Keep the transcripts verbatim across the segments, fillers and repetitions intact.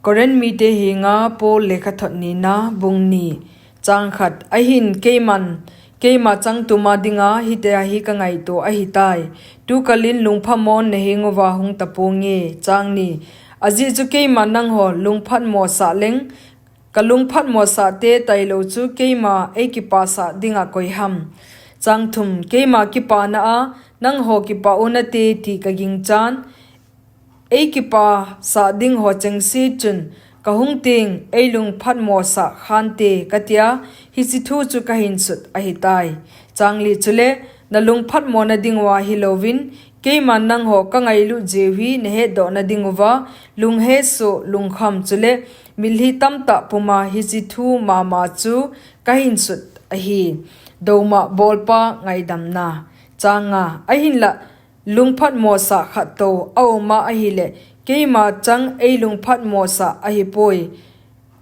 Korinth mite henga Paul lekhathot nina, bung ni, chang khat. Ahin keiman, keima chang tuma dinga hitia hi kangaito ahitai. Tukalin lungphamon naheng uva hung taponge. Chang ni. Ajeh chu keiman nangho lungphatmo sah leng, kalungphatmo sahte tailou chu keima eikipasah dinga koiham? Chang thum. Keima kipana a nangho kipah unate ti kaginchan, eikipasah ding ho chengse chun kahung teng eilungphatmo sah khante katia, hiche thu chu kahinsut ahitai. Chang li. Chule nalungphatmo na diuva hilouvin, keiman nangho kangailut jeh u hi nahetdoh na diuva, lunghesoh, lungkham chule mitlhi tamtah puma hiche thu mama chu kahinsut ahi. Douma bolpa ngaidamna. Chang nga. Ahinla lungphatmo sah khat tou auma ahile, keima chang eilungphatmo sah ahipoi.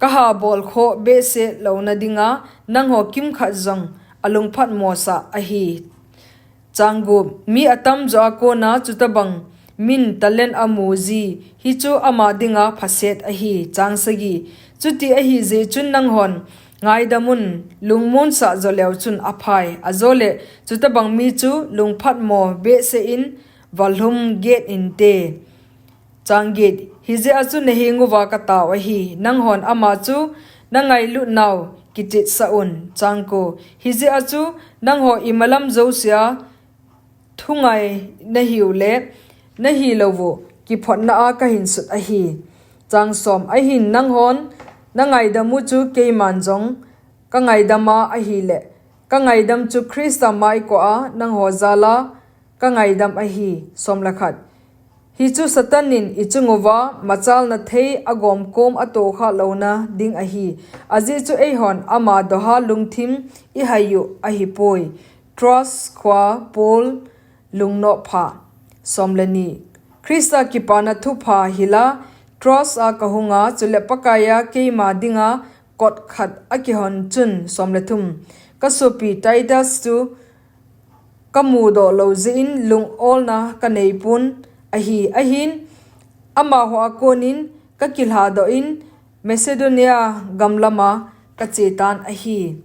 Kahabol khoh behseh louna dinga nangho kimkhat jong alungphatmo sah ahi. Chang gup. Mi atamjo a kona chutobang min talent amu ji, hichu ama dinga phaset ahi. Chang sagi. Chuti ahijeh chun nanghon ngaidamun, lungmonsah joleu chun aphai. Ajole chutobang mi chu lungphatmo behseh in valhum get inte. Chang get. Hijeh a chu naheng uva katao ahi, nanghon ama chu nangailut nau kichetsah un. Chang ko. Hijeh a chu nangho imalam jousea thungai nahiu le nahilouvu kiphotna a kahinsut ahi. Chang som. Ahin nanghon nangaidam u chu keiman jong kangaidama ahile, kangaidam chu Christa maikoa nangho jala kangaidam ahi. Som le khat. Hichu Satan in ichunguva machalna thei agomkom atohkhah louna ding ahi. Ajeh chu eihon ama doha lungthim ihaiu ahipoi. Troas khoa Paul lungnopha. Som le ni. Christa kipana thupha hila Troas a kahunga, chule Pakaiya keima dinga kot khat akihon chun. Som le thum. Kasopi Titus chu kamudoh lou jeh in lungolna kaneipon ahi. Ahin amaho a konin kakilhadoh in Macedonia gamlama kachetan ahi.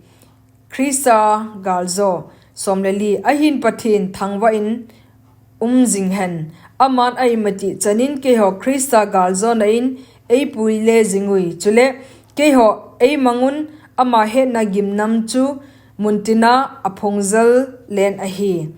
Christa galjo. Som le li. Ahin Pathen thangvah in um jinghen. Aman a imatih chanin keiho Christa galjona in eipuile jingui. Chule keiho eimangun ama hetna gimnam chu muntina aphongjal len ahi.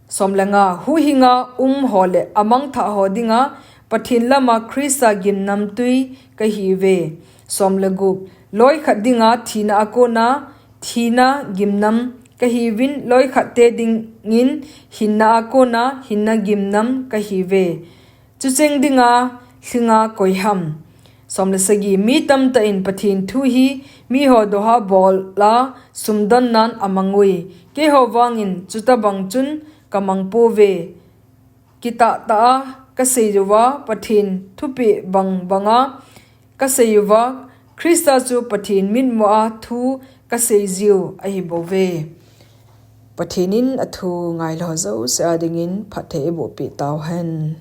Som le nga. Huhhinga umho le amangthah ho dinga Pathen lama Christa gimnamtui kahiuve. Som le gup. Loikhat dinga thina a kona thina gimnam kahiuvin, loikhatte dingin hinna a kona hinna gimnam kahiuve. Chucheng dinga lhinga koiham? Som le sagi. Mi tamtah in Pathen thu hi miho doha bola sumdonnan amangui. Keiho vangin chutobang chun kamangpouve. Kitahtah a kaseiyuva, Pathen thupeh bangbanga kaseiyuva, Christa chu Pathen mitmua thu kaseijiu ahibouve. Pathen in athu ngailou jouse a dingin phatthei eibohpeh tauhen.